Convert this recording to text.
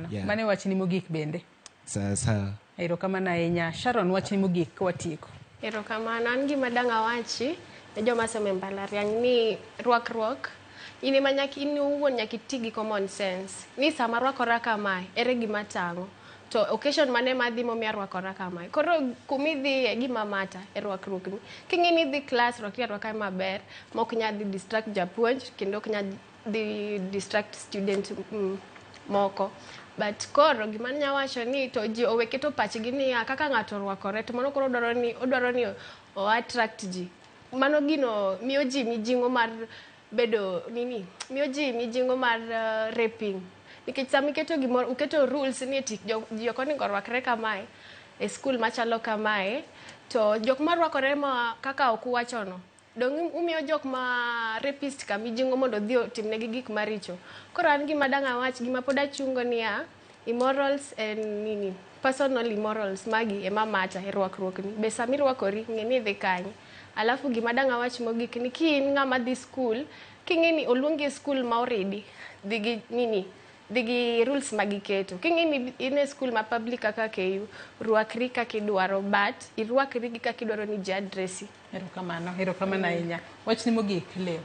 Erokamano. Yeah. Mano e wachni mogik bende. Sawa sawa. Erokamano ahinya. Sharon, wachni mogik ka watieko. Erokamano. An gima dang' awachi ne joma somo e mbalariany ni rwakruok in ema nyaka in owuon nyaka iti gi common sense ni sama arwakora kamae ere gima tang'o to occasion mane madhi momiyo arwakora kamae. Koro kumidhiye gima mata e rwakruokni. King'i ni idhi klas rwakri arwaka maber mok nyal dhi distract japuonj kendo ok nyal dhi distract student moko. But koro gima anya wacho ni to ji owe keto pachgi niya kaka ng'ato orwakore to mano koro odwaro ni odwaro ni o attract ji. Mano gino miyo ji mijing'o mar bedo nini miyo ji mijing'o mar raping. Nikech sama iketo gimoro uketo rules ni eti ji ok onego orwakre kamae e skul machalo kamae to jok marwakore ma kaka ok uwachono Donge umiyo jok ma rapist ka mijing'o mondo odhi otimnegi gik maricho. Koro an gima dang' awach, gima pod achungo niya, immorals en nini, personal immorals magi ema matter e rwakruok ni. Be sama irwakori, ng'e ni idhi kanye. Alafu gima dang' awach mogik ni ki in ng'ama dhi skul, king'e ni oluongi e skul ma oridi, dhi gi nini, dhi gi rules ma giketo. King'e ni in e skul ma public kaka KU, rwakri kaka idwaro but irwakri gi kaka idwaro ni ji address i. Erokamano, erokamano ahinya. Wachni mogik, Leo.